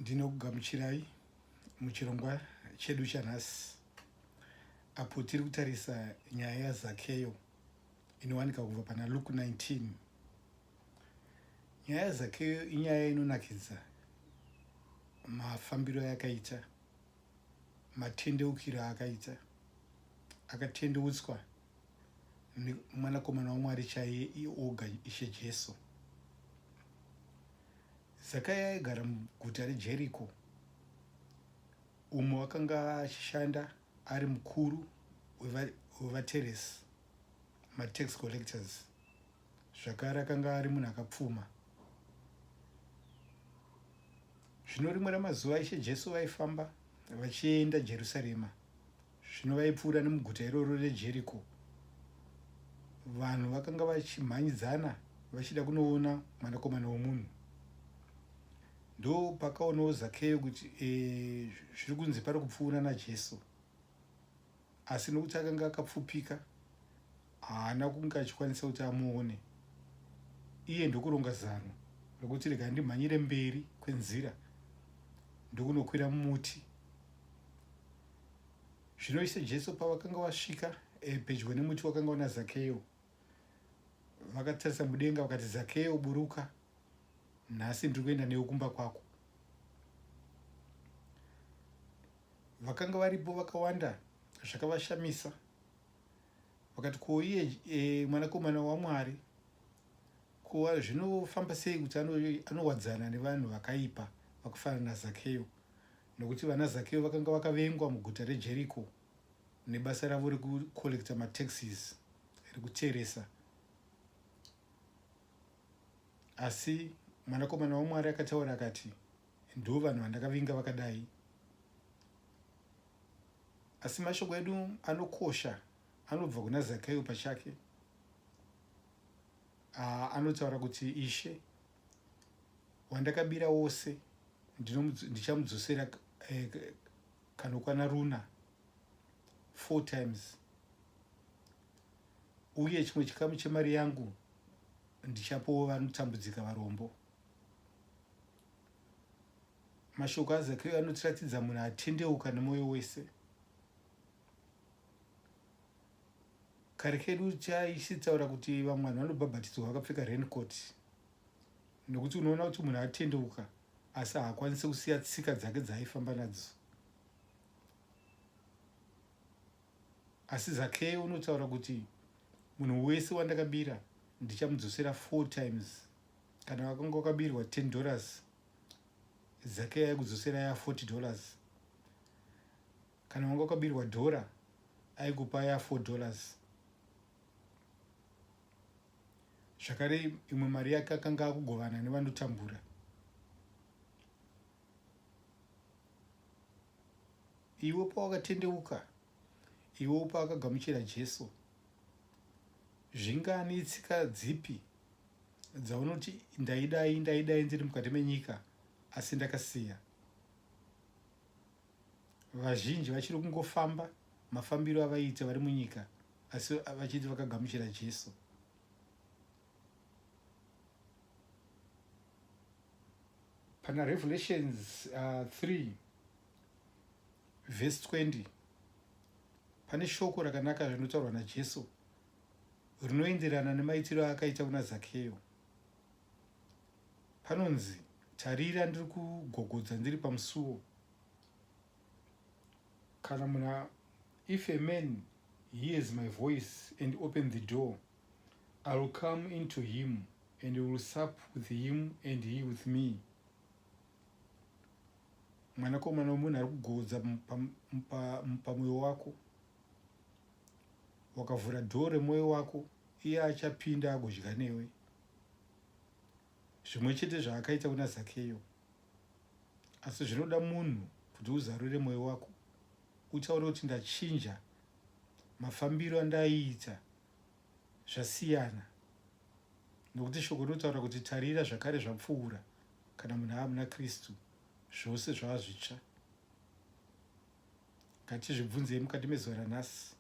Ndinokugamuchirai muchirongwa chedu chanhasi apo tiri kutarisa nyaya yaZakeyo inowanika kubva pana Luke 19. Nyaya yaZakeyo inyaya inonakidza mafambiro ayakaita, matendeukiro aakaita. Akatendeutswa nemwanakomana waMwari chaiye iye oga Ishe Jesu. Zakayo aigara muguta reJeriko, umo akanga achishanda ari mukuru wevateresi, matax collectors. Zvakare akanga ari munhu akapfuma. Zvino rimwe ramazuva Ishe Jesu vaifamba vachienda Jerusarema. Zvino vaipfuura nemuguta iroro reJeriko. Vanhu vakanga vachimhanyidzana vachida kunoona mwanakomana womunhu. Ndopakaonawo Zakeyo kuti e, zviri kunzi pari kupfuura naJesu. Asi nokuti akanga akapfupika, haana kunge achikwanisa kuti amuone. Iye ndokuronga zano rokuti rega ndimhanyire mberi kwenzira ndokunokwira mumuti. Zvino Ishe Jesu pavakanga vasvika eh, pedyo nemuti wakanga una Zakeyo, vakatarisa mudenga vakati, Zakeyo, buruka, nhasi ndiri kuenda newe kumba kwako. Vakanga varipo vakawanda zvakavashamisa, vakati, ko iye e, mwanakomana waMwari, ko zvinofamba sei kuti anowadzana nevanhu vakaipa vakafanana naZakeyo? Nokuti vana Zakeo vakanga vakavengwa muguta reJeriko nebasa ravo rekucollecta mataxes, rekuteresa. Asi mwanakomana waMwari akataura akati, ndo vanhu vandakavinga vakadai. Asi mashoko edu anokosha anobva kuna Zakeo pachake. Anotaura kuti, Ishe, wandakabira wose ndichamudzosera eh, kanokwana runa four times uye chimwe chikamu chemari yangu ndichapowo vanotambudzika varombo. Mashoko aZakeyo anotiratidza munhu atendeuka nemwoyo wese. Kare kedu taisitaura kuti vamwe vanhu vanobhabhatidzwa vakapfeka raincoat nokuti unoona kuti munhu atendeuka asi haakwanisi kusiya tsika dzake dzaaifamba nadzo. Asi Zakeyo unotaura kuti munhu wese wandakabira ndichamudzosera four times. Kana wakanga wakabirwa 10 dollars, Zakeyo aikudzosera ya 40 dollars. Kana wanga wakabirwa dhora, aikupa ya 4 dollars. Zvakare imwe mari yake akanga akugovana nevanotambura. Iwe pawakatendeuka, iwe paakagamuchira Jesu, zvingani itsika dzipi dzaunoti ndaidai ndaidai ndiri mukati menyika asi ndakasiya? Vazhinji vachiri kungofamba mafambiro avaiita vari munyika asi vachiti vakagamuchira Jesu. Pana Revelations 3 verse 20 pane shoko rakanaka rinotaurwa naJesu rinoenderana nemaitiro aakaita kuna Zakeyo. Panonzi, tarira ndiri kugogodza ndiri pamusuwo. Kana munhu if a man hears my voice and open the door, I will come into him and will sup with him and he with me. Mwanakomana wemunhu ari kugogodza pamwoyo wako. Wakavhura dhoo remwoyo wako, iye achapinda agodya newe. Zvimwe chete zvaakaita kuna Zakeyo. Asi zvinoda munhu kuti uzarure mwoyo wako utaure kuti ndachinja mafambiro andaiita zvasiyana nokuti shoko rinotaura kuti tarira zvakare zvapfuura kana munhu ava muna Kristu zvose zvava zvitsva. Ngatizvibvunzei mukati mezuva ranhasi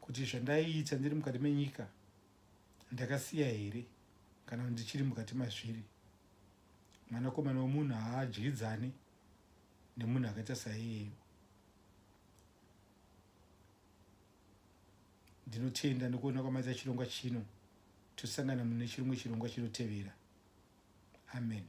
kuti zvandaiita ndiri mukati menyika ndakasiya here kana kuti ndichiri mukati mazviri. Mwanakomana wemunhu haadyidzani nemunhu akaita saiyeyo. Ndinotenda nekuona kwamaita chirongwa chino. Tosangana mune chirumwe chirongwa chinotevera. Amen.